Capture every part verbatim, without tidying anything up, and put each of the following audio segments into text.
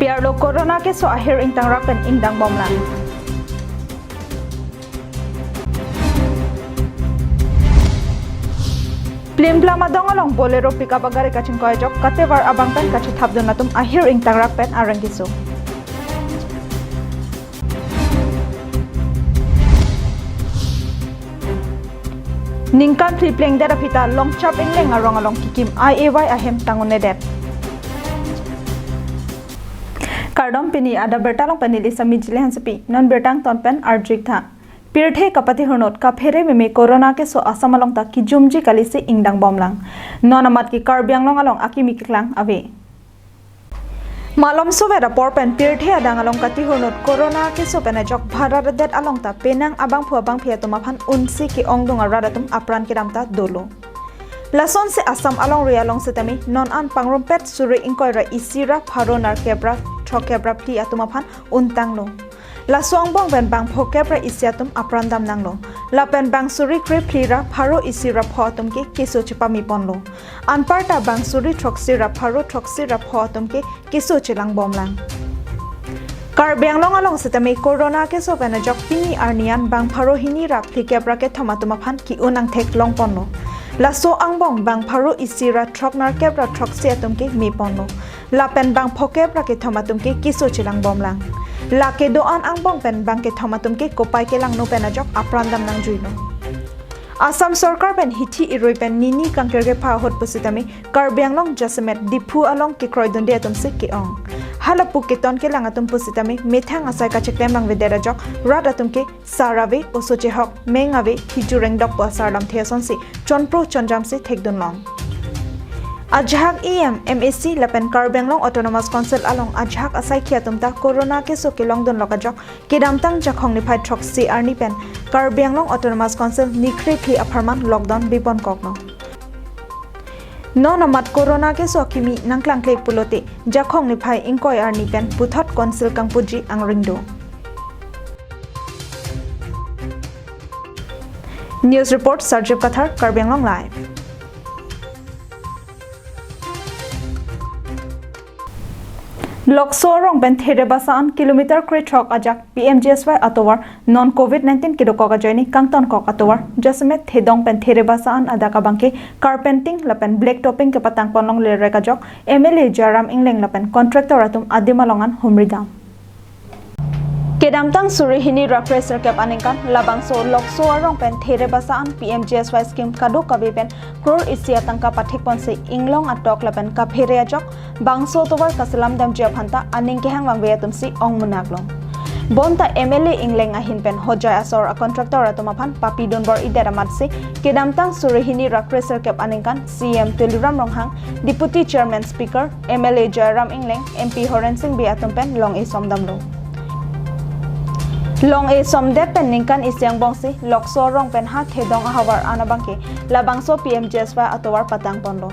P R lo corona keso ahir ingtangrak pen ingdang bomlang. Plim plam adong along Bolero pickup agari kachingkoi ajok katevar abang pen kachethapdun atum ahir ingtangrak pen areng keso. Ningkan phli plengdet aphi ta Longchap Ingleng arong along kikim I A Y ahem tang un-edet. Kardom, pini adap birta along pen neli Sami Jile Hansepi, non birta angton pen arju-ik tha. Pirthe kapatihor inut kaphere meme corona keso Assam along ta kijumji kalisi ingdang bomlang. Non amat ke Karbi Anglong along akimi keklang ave. Malom sovet apor pen pirthe adang along katihor inut corona keso pen ajok bharadet along ta penang abangphu abangphi atum aphan unsi ke-ongdung arat atum apran kedam ta dolo. Lasonsi Assam alongri along setame non an pangrumpet suri ingkoi ra isi ra pharo nerkep ra throkkep ra phli atum aphan untanglo. Laso angbong pen bang phokep ra isi atum apran damnanglo. Lapen bang suri krephli ra pharo isi ra pho atum ke keso chepame ponlo. Anparta bang suri throksi ra pharo throksi ra pho atum ke keso chelang bomlang. Karbi Anglong along setame corona keso pen ajok pini arni an bang pharo hini ra phlikep ra kethom atum aphan ki-un angthek long ponlo. Laso angbong bang pharo isi ra throk nerkep ra throksi atum ke me ponlo. Lapen bang phokep ra kethom atum ke keso chelang bomlang. Lake do-an angbong pen bang kethom atum ke kopai kelangno pen ajok apran damnangjuilo. Assam sorkar pen hithi irui pen nini kangkir kepha ahut pusitame Karbi Anglong jasemet Diphu along kekroidunde atum si ke-ong. Halapu keton kelang atum pusitame methang asai kacheklem langvedet ajok rat atum ke sar ave, oso chehok, meng ave, khiju rengdok pu asar lamthe asonsi chonpro chonjamsi thekdunlong. Ajahak E M, M A C lapen Karbi Anglong Autonomous Council along ajahak asaikhi atum ta corona keso kelongdunlok ajok kedamtang Jakhong niphai throksi arni pen Karbi Anglong Autonomous Council ni krephli apharman lockdown biponkoklo. Non amat corona keso akimi nangklangkle pulote Jakhong niphai ingkoi arni pen puthot council kangpuji angring do. News report, Sarjip Kathar, Karbi Anglong Live. Lokso arong pen Therebasa an kilometer krethrok ajak P M G S Y atovar non covid nineteen kedokok ajoine kangtonkok atovar jasemet Thedong pen Therebasa an adak abangke carpenting lapen black topping kepatang ponlongle rek ajok M L A Joyram Engleng lapen contractor atum adim along an humri dam. Kedamtang suri hini ra kre sirkep aningkan labangso Lokso arong pen Therebasa an P M G S Y scheme kadokave pen crore isi atangka pathik ponsi inglong atok lapen kaphere ajok bangso tovar kaselam damji aphan ta aning kehang vangve atum si ong munak long. Bonta M L A Engleng ahin pen hojai asor a contractor atum aphan papidun bor-idet amat si kedamtang suri hini ra kre sirkep aningkan C E M Tuliram Ronghang, Deputy Chairman Speaker, M L A Joyram Engleng, M P Horen Sing Bey atum pen long-e som damlo. Long-e somdet pen ningkan isi angbong si Lokso arong pen ha Thedong ahavar an abangke labangso P M G S Y atovar patang ponlo.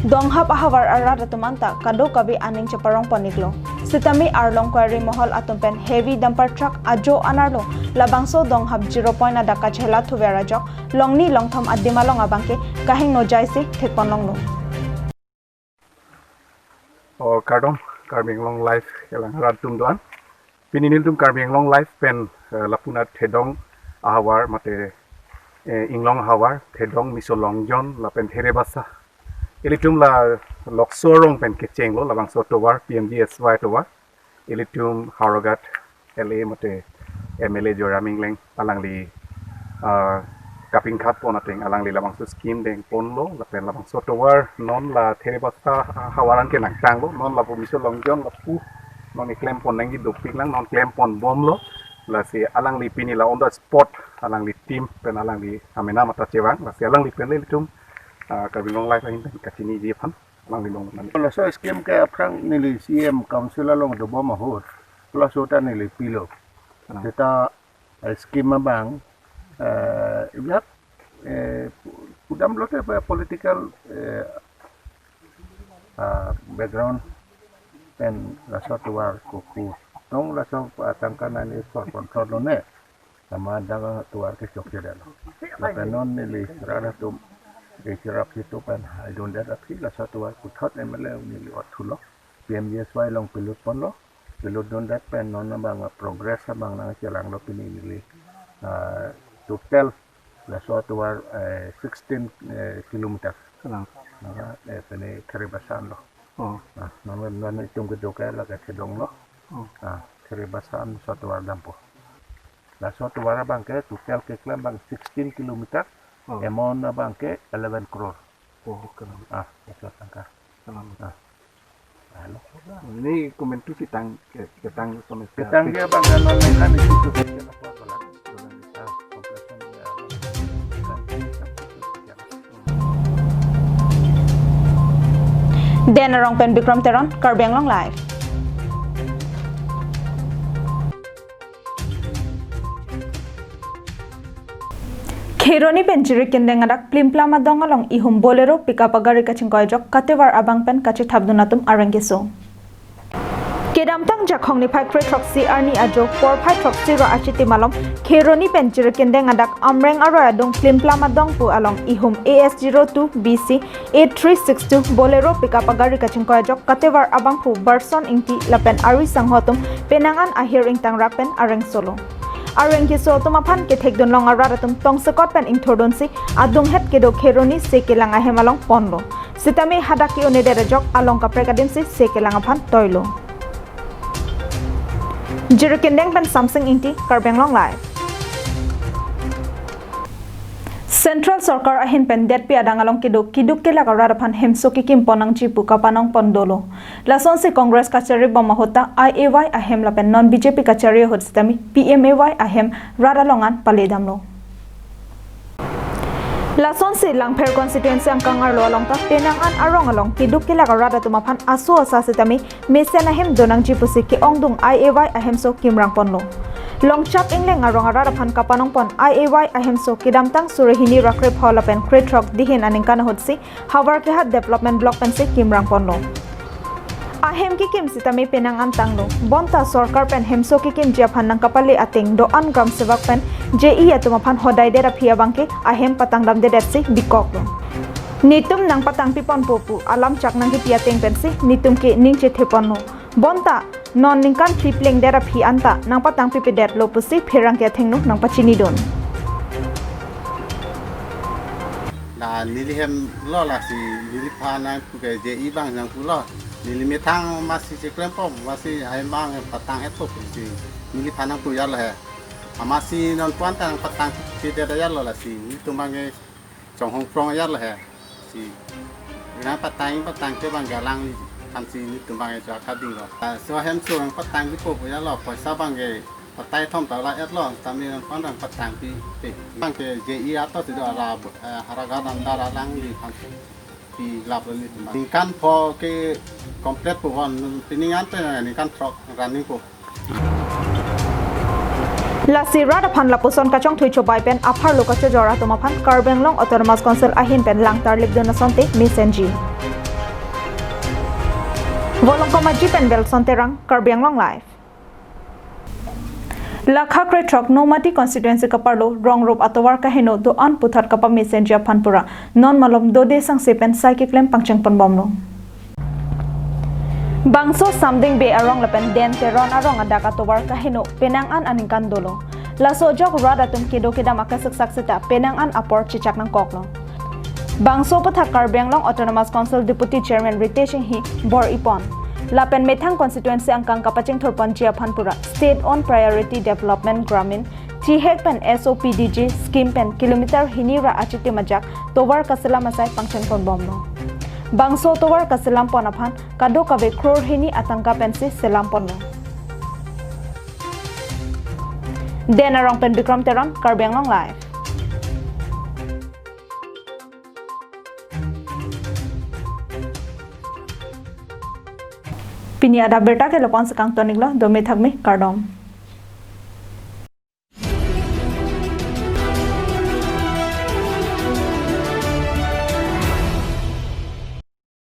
Donghap ahavar arat atum anta kadokave aning cheparong pon-iklo. Sitame Arlong Quarry Mohol atum pen heavy dumper truck ajo an arlo labangso Donghap zero point adak kachela thuver ajok longni longthom adim along abangke kahingno jaisi thek ponlonglo. O kardom, Karbi Anglong Live kelang rat atum do-an. Pini nelitum Karbi Anglong Live pen, eh, lapu-an Thedong ahavar mate, eh, inglong ahavar, Thedong, Miso Longjon lapen Therebasa. Ilitum la Lokso arong pen kechenglo labangso tovar, P M G S Y tovar. Ilitum Howraghat L A mate M L A Joyram Engleng alangli, ah, kapingkhat pon ateng alangli labangso scheme deng ponlo lapen labangso tovar non la Therebasa havar an ke nangtanglo, non lapu Miso Longjon lapu non iklem pon nangji dopik lang, non klem pon bomlo. Lasi alangli pini la on the spot alangli team pen alangli amena mata chevang, lasi alangli pen le ilitum, ah, Karbi Anglong Live ahin pen kachiniji aphan alangli long nang. Laso scheme ke aphrang neli C M council along dobom ahut, laso ta neli pilo. Ah. Seta, eh, scheme abang, eh, ijak, eh, pu-, pudam lote pa political, eh, ah, background pen laso tovar koku. Tong laso, ah, tangka nani sor control lo ne. Sama dang tovar ke chokche dalo. Lapen non neli rat atum, eh, cherap hitu pen haidundet aphi laso tovar puthot M L A neli othulo. P M G S Y along pilut ponlo. Pilot dundet pen non abang, ah, progress abang nangchelanglo pini neli. Ah, total laso atovar, eh, sixteen, eh, kilometer. Kalang. Ah, eh, pini Kharibasan lo. Oh. Ah, non, non itum kedo ke lake Chedong lo. Oh. Ah, Kharibasan laso atovar dampo. Laso atovar abang ke total keklem abang sixteen kilometer. Oh. Amount abang ke eleven crore. Oh, kalang. Ah, laso atangka. Kalang. Ah. Halo. Ini komentu sitang ke, ketang komentu. Ketang dia abang kan online kan itu tu. Ah, kompleksan dia. Den Arong pen Bikram Teron, Karbi Anglong Live. Kheroni pen Jirikindeng adak Plimplam adong along ihum Bolero pickup agari kachingkoi ajok katevar abang pen kachethapdun atum areng keso. Kedamtang Jakhong niphai kre throksi arni ajo porphai throksi ra achitim along Kheroni pen Jirikindeng adak Amreng aroi adung Plimplam adong pu along ihum A S zero two B C eight three six two Bolero pickup agari kachingkoi ajok katevar abangphu Barson Ingti lapen ari sangho atum penang an ahir ingtangrak pen areng solo. Areng keso atum aphan kethekdun long arat atum tongsekot pen ingthurdunsi adunghet kedo Kheroni se kelang ahem along ponlo. Sitame hadak ke-un'edet ajok along kaprek adimsi se kelang aphan toilo. Jirikindeng pen Samsing Ingti, Karbi Anglong Live. Central Sorkar ahin pen detpi adang along kedo kiduk kelak arat aphan hemso kekim pon nangji pu kapanong pon dolo. Lasonsi Congress kachari bom ahut ta I A Y ahem lapen non B J P kachari ahut sitame P M A Y ahem rat along an paledamlo. Lasonsi Langpher constituency angkang arlo along ta penang an arong along kiduk kelak arat atum aphan aso asa sitame mesen ahem do nangji pusi ke-ongdung I A Y ahemso kimrang ponlo. Longchap Ingleng arong arat aphan kapanong pon I A Y ahemso kedamtang suri hini ra krepho lapen krethrok dihin aningkan ahutsi Havarkehat Development Block pensi kimrang ponlo. Ahem kekim sitame penang an tanglo. Bonta sorkar pen hemso kekimji aphan nangkapale ateng do-an gram sevak pen J E atum aphan hodaidet aphi abang ke ahem patangdamdedetsi bikoklo. Netum nangpatangpi ponpo pu alam chak nangkipi ateng pensi netum ke ning chethe ponlo. Bonta non ningkan phli plengdet aphi anta nangpatangpipedetlo pusi pherangke athengno nangpachinidun. La neli hem lo lasi neliphan nangpu ke J E abang nangpulo. Neli methang masi cheklem pom, masi ahem abang patang-etpo pusi neliphan nangpu ajatlo he. Amasi non puan ta nangpatangpidet ajatlo lasi netum abang ke chonghong prong ajatlo he. Si nangpatang patang ke abang ke alangliphan si netum abang ke chua kadinglo. Ah, so ahemso nangpatangpipo pu ajatlo, poisa abang ke patai thom ta la-etlo, tame nangphan nangpatangpipe. Abang ke J E ato si do ala, eh, Havarkehat andar alangliphan pilaplo netum abang. Ningkan pho ke complete po, bon pining ante ningkan throk running po. Lasi rat aphan lapuson kachongthui chobai pen apharlo kachojor atum aphan Karbi Anglong Autonomous Council ahin pen langtar lipdun asonte mesenji. Volongkom Aji pen Belson Terang, Karbi Anglong Live. Lakha krethrok Nomati constituency kaparlo rong rup atovar kaheno do-an puthot kapamesenji aphan pura non malom dode sangse pen sai keklem pangcheng ponbomlo. Bangso Samding Bey arong lapen Den Teron arong adak atovar kaheno penang an aningkan dolo. Laso ajok rat atum kedo kedam akesek sak seta penang an apor chechak nangkoklo. Bangso aputhak Karbi Anglong Autonomous Council Deputy Chairman Ritesh Enghi bor-ipon. Lapen methang constituency angkang kapachingthurponji aphan pura State Own Priority Development Gramin, T H E C pen S O P D G scheme pen kilometer hini ra achitim ajak tovar kaselam asai pangcheng ponbomlo. Bangso tovar kaselam pon aphan kadokave crore hini atangka pensi selam ponlo. Den arong pen Bikram Teron, Karbi Anglong Live. Pini adap birta ke lapu-an si kangton-iklo, dome thakme, kardom.